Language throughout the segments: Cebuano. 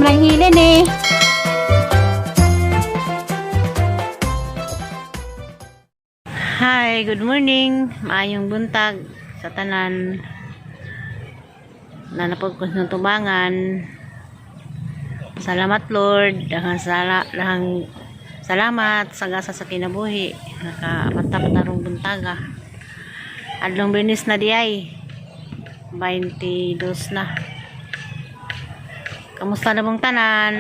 Rang hilin eh. Hi, good morning. Maayong buntag sa tanan. Nanapag ko ng tubangan. Salamat, Lord. Dahang salamat sa gasa sa kinabuhi. Nakaamantap na rong buntaga. Adlong binis na di ay. 22 na. Kamusta na mong tanan?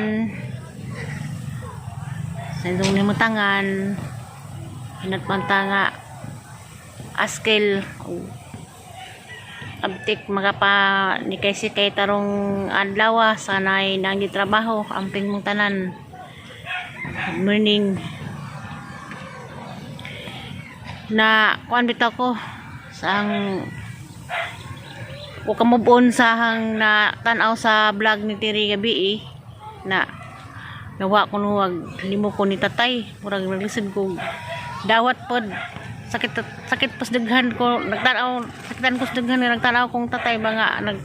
Sa indong nimutangan. Hinatmanta nga askil abtik magapa ni kay si kay tarong adlaw, sanay nang trabaho. Amping mong tanan. Good morning. Na kuan bitaw ko sa ang ko kamubon sa hang na tan-aw sa vlog ni Tiri gabi eh, na nawa ko nuwag nimo ko ni tatay, murag naglisod ko dawat pod. Sakit sakit pas daghan ko nagtanaw, sakitan ko sa daghan nga nagtanaw kong tatay ba nga nag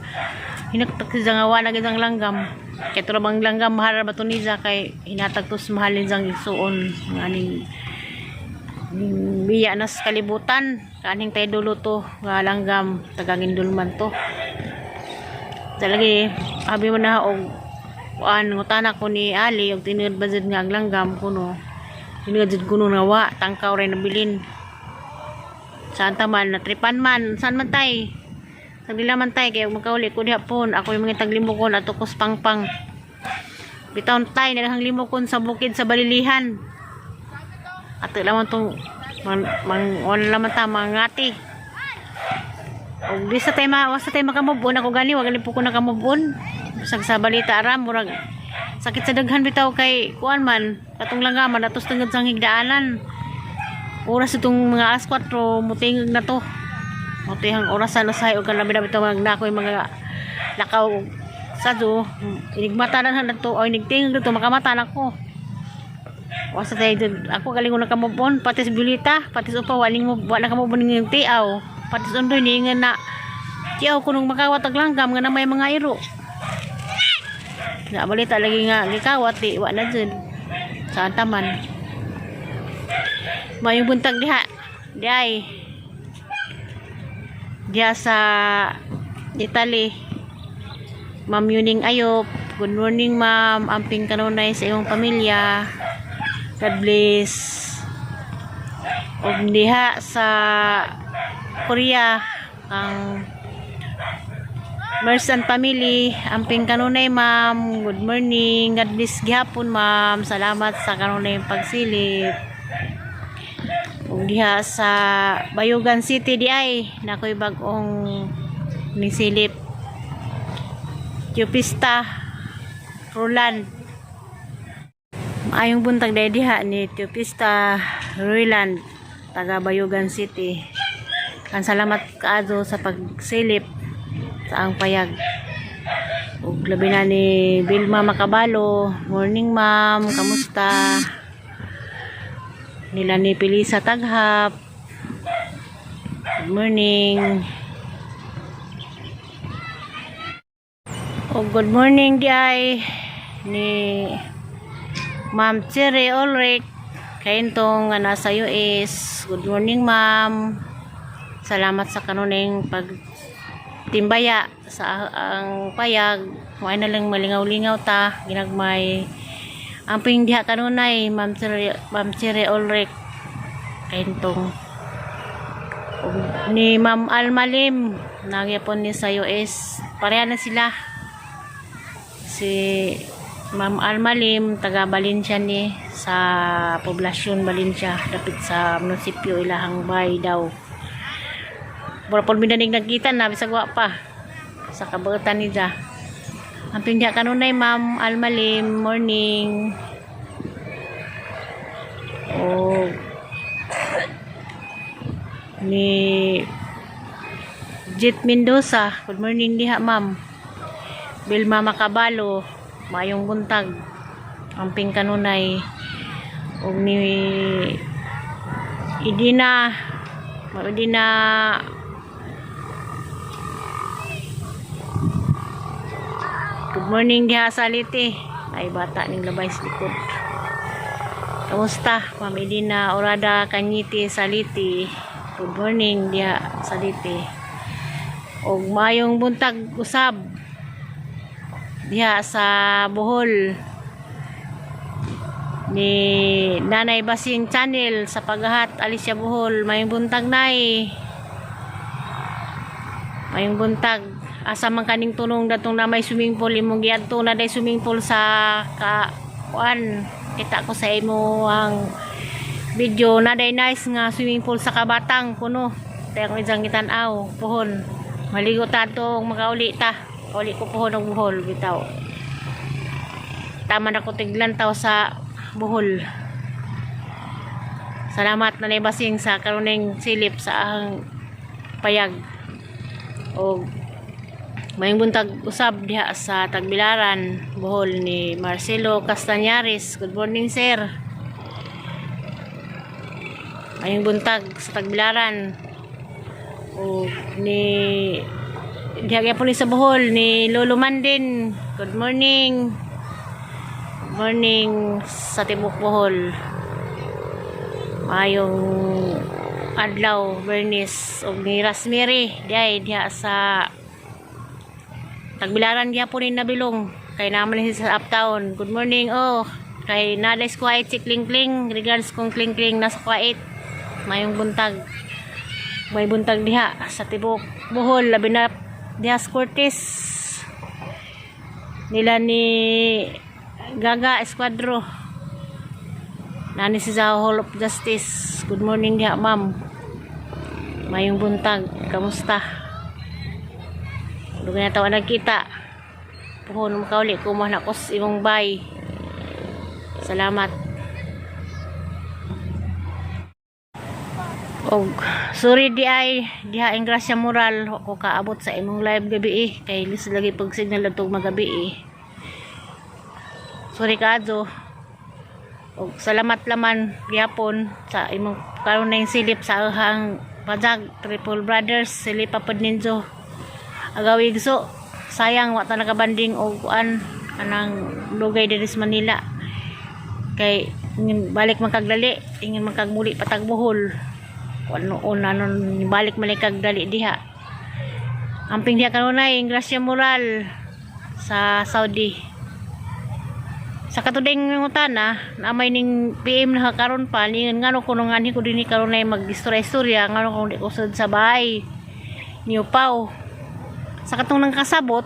hinaktak siya nga wala gid ang langgam, kay turo bang langgam mahal ra ba to niya, kay hinatag to sa mahalin sang igsuon nga aning biya na sa kalibutan kaning tay dulo to nga langgam tagangin dulman to talagi. Abi mo na og kuan, ngutana ko ni Ali og tinuod ba jud nga ang langgam kuno, tinuod jud kuno nga wa tangkaw ray nabilin. Saan ta man natripan man, saan man tay sagdila man tay, kay magkauli ko diha pon ako yung mga taglimokon ato ko sa pangpang. Bitaw tay naghang limokon sa bukid sa Balilihan ato lamang tong mang, mang wala lamang ta mangati. Og di sa tay ma wa sa tay makamove on. Ako gani wa gani po ko nakamove on. Bisag sa balita ara, murag sakit sa daghan bitaw, kay kuan man katong langgaman atos tungod sa higdaanan. Oras itong mga alas 4 mutingog na to, mutihang orasan usahay og kalabi na bitaw mag nako yung mga lakaw sa do inigmata na na to o inigtingog na to makamata na ko. Wa sa tayo dun. Ako galing ko nakamove on, pati sa Bulita, pati sa upa, waling mo, wala ka move on ng tiaw. Pati sa undoy, niingan na tiaw kunong makawat ang langgam nga na may mga iro. Na balita lagi nga gikawat di wa na dun. Saan taman. Mayong buntag diha. Di ay. Diha sa Italy. Ma'am Yuning Ayop. Good morning, ma'am. Amping kanunay sa iyong pamilya. God bless. Og diha sa Korea ang Mersan family, amping kanunay, ma'am. Good morning. God bless gihapon, ma'am. Salamat sa kanunay pagsilip. Ug diha sa Bayugan City di ay nakoy bag-ong nisilip. Teopista Roland. Maayong buntag dahil diha ni Teopista Roland taga Bayugan City. Ang salamat kaado sa pagsilip sa ang payag. Ug labi na ni Vilma Makabalo. Morning, ma'am, kamusta? Nila ni Pilisa Taghap. Good morning. Oh, good morning di ay ni Ma'am Cherry Ulrich kayintong nga nasa US. Good morning, ma'am. Salamat sa kanuning pagtimbaya sa ang payag. May na lang malingaw-lingaw ta ginagmay. Amping diha kanunay, Ma'am Cherry, Ma'am Cherry Ulrich kayintong. Ug ni Ma'am Almalim nagyapon ni sa US. Pareha na sila si Ma'am Almalim, taga Valencia ni sa poblasyon Valencia, dapit sa munisipyo ilahang bay daw. Mura po minaning nagkita na bisag wa pa sa kabuotan nila. Ang pindya kanunay, Ma'am Almalim, morning. O ni Jit Mendoza, good morning diha, ma'am. Vilma Makabalo, mayong buntag. Amping kanunay. Ug ni Idina, Ma'am Idina. Good morning diha sa Liti. Ay bata ning labay sa likod. Kamusta, Ma'am Edina Orada Kanyiti Saliti? Good morning diha Saliti. Og mayong buntag usab diha sa Bohol ni Nanay Basing Channel sa Pagahat Alicia Bohol. Mayong buntag, Nay. Mayong buntag. Asa man kaning tunong datong na may swimming pool imong giadto na day swimming pool sa ka kuan? Kita ko sa imo ang video na day nice nga swimming pool sa Kabatang kuno. Tayo kong isang gitan-aw puhon. Maligo ta atong makauli ta. Uli ko puhon og Bohol bitaw. Tama na ko tiglan taw sa Bohol. Salamat, Nanay Basing, sa karuning silip sa ahang payag. Og mayong buntag usab diha sa Tagbilaran, Bohol ni Marcelo Castañares. Good morning, sir. Mayong buntag sa Tagbilaran. O ni diha gyapon ni sa Bohol ni Lolo Mandin. Good morning. Good morning sa Tibok Bohol. Mayong adlaw, Bernice, ug ni Rasmiri diay diha sa Tagbilaran gyapon ni Nabilong kay naman ni sa Uptown. Good morning, oh. Kay Nalay Kuwait si Kling Kling. Regards kong Kling Kling nasa Kuwait. Mayong buntag. May buntag diha sa Tibok Bohol, labi na diha sa Cortez. Nila ni Gaga Esquadro. Nani si sa Hall of Justice. Good morning diha, ma'am. Mayong buntag. Kamusta? Dugay na tawa nagkita. Puhon makauli ko na ko sa imong bay. Salamat. Og sorry di ay diha ang Gracia Moral, wa ko kaabot sa imong live gabi eh kay lisod lagi pag signal adtong magabi eh. Sorry kaadto. Og salamat laman gyapon sa imong karon na silip sa ahang pajag, Triple Brothers silip pa pod ninyo. Agawigso, sayang wa ta nakabanding og kuan kanang lugay diri sa Manila kay ingin balik man kagdali, ingin man kagmuli patag Bohol kuan noon ano, balik man kagdali diha. Amping diha kanunay Gracia Moral sa Saudi. Sa katuding ngutana na may ning PM na karon pa ningon ngano kuno nganhi ko dinhi kanunay mag-istorya-istorya, ngano kung di ko sud sa bahay niyo paw. Sa katong nang kasabot,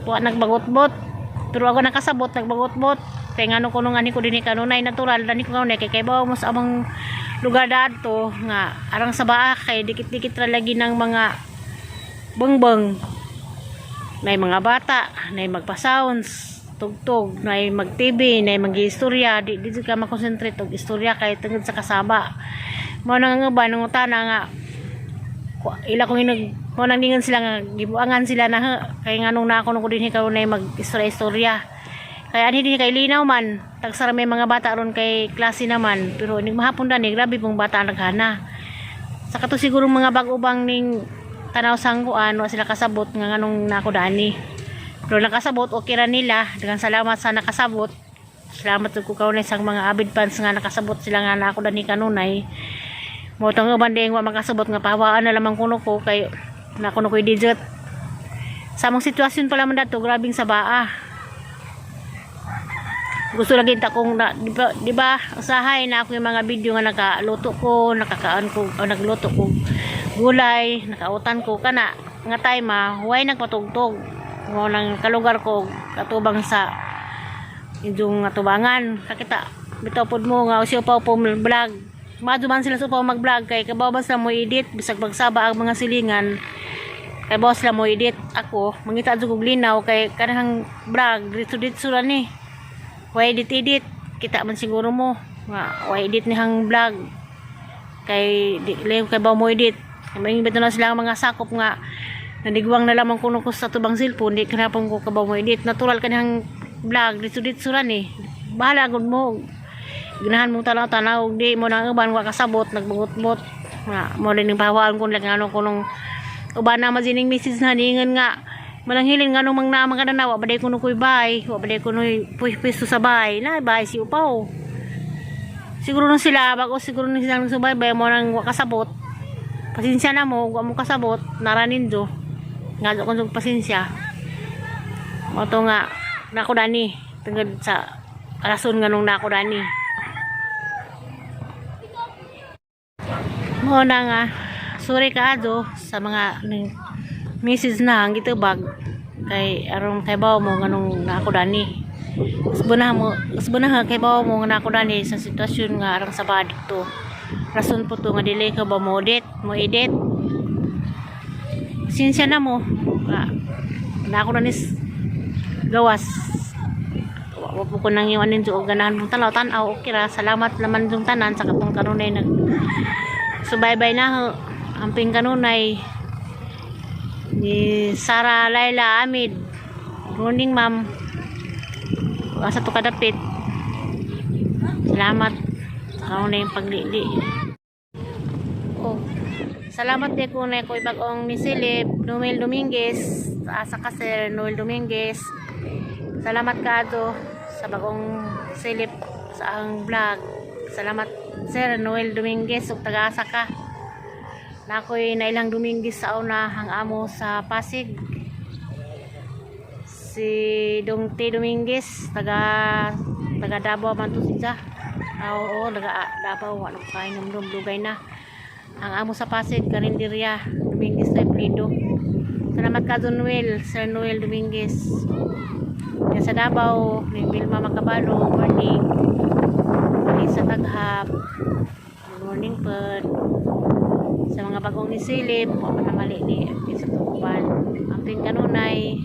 wa nagbagot-bot, pero ako nakasabot, nagbagot-bot kay ngano kuno ngani ko dinhi kanunay. Natural dani ko kanunay kay kay mo sa among lugar dadto nga arang sa baa kay dikit-dikit ra lagi ng mga bongbong, nay mga bata nay magpa-sounds tugtog, nay mag TV, nay mag-istorya. Di ka makonsentrate og istorya kay tungod sa kasaba. Mao na nga ba nang utana nga ila kong inag mo nang ningon sila nga gibuangan sila na ha, kay nganong na ako nung ko dinhi karon mag istorya istorya kay ani dinhi kay linaw man tagsara, may mga bata ron kay klase naman, pero ning mahapon dani grabe pong bata ang naghana. Sa kato siguro mga bag-o bang ning tanaw sangguan, wa sila kasabot nga nganong nako dani, pero nakasabot, okay ra nila. Daghang salamat sa nakasabot. Salamat ko kaunay sa mga avid fans nga nakasabot sila nga nako dani kanunay. Mo tong uban din wa makasabot nga pahawaan na lamang kuno ko kay na kuno ko digit. Sa among sitwasyon pala man dato, grabing sabaa. Gusto lagi ta kong na, di ba usahay na ako yung mga video nga nakaluto ko, nakakaan ko o nagluto ko gulay, nakautan ko kana nga time ah, way nagpatugtog mo nang kalugar ko katubang sa inyong atubangan. Kakita bitaw pod mo nga usiyo pa po vlog. Maadto man sila sa upaw mag-vlog kay kabaw ba sila mo edit bisag magsaba ang mga silingan, kay boss sila mo edit. Ako mangita jud kog linaw kay kanang vlog dito dito ra ni, way edit edit. Kita man siguro mo nga way edit nihang vlog kay di layo kay ba mo edit. May bitaw na sila ang mga sakop nga nanigwang na lamang kuno ko sa tubang cellphone, di kanapon ko kabaw mo edit. Natural kanang vlog dito dito ra ni. Bahala gud mo ganahan mo tanaw tanaw, di mo nang uban wa kasabot nagbugot-bot nga mo din ning pahawaan ko lang ano ko nung uban na mazining message na ningon nga Malanghilin nga nung mang naman ka na, wa ba day kuno ko'y bay, wa ba day kuno pwesto sa bay, na bay si upaw. Siguro nung sila, bago siguro nung sila nagsubaybay mo nang wa kasabot. Pasensya na mo, wa mo kasabot, naranin do. Nga do kong pasensya. Mo to nga, nako dani, tungod sa rason nga nung nako dani. Mo na nga, sorry kaado sa mga ning message na ang gitubag kay aron kay bawo mo nganong nako dani. Usbon na kay bawo mo nga nako dani sa sitwasyon nga arang sa badik to. Rason po to nga dili ka ba mo edit, mo edit. Sinsya na mo. Nga, na ako na nis gawas. Wa po ko nang iwanin og ganahan mong tanaw tan-aw, okay ra. Salamat naman yung tanan sa katong kanunay nag subaybay na ho. Amping kanunay ni Sara Laila Amid. Morning, ma'am. Asa to kadapit. Salamat kanunay yung paglili. Oh. Salamat din ko na ko ibagong ni Silip, Noel Dominguez, asa ka, Sir Noel Dominguez. Salamat kaado sa bagong silip sa ang vlog. Salamat, Sir Noel Dominguez, ug taga-asa ka. Nakoy nailang Dominguez sa una ang amo sa Pasig. Si Dong T. Dominguez, taga taga Davao man to siya. Ah, oo, taga Davao, ano pa inom dugay na. Ang amo sa Pasig, Karinderya, Dominguez sa Plido. Salamat ka Don Noel, Sir Noel Dominguez. Yan sa Davao, ni Vilma Macabalo, morning. Lisa Taghap, good morning po. Sa mga bagong nisilip, wa pa na mali ni sa tukuban. Amping kanunay.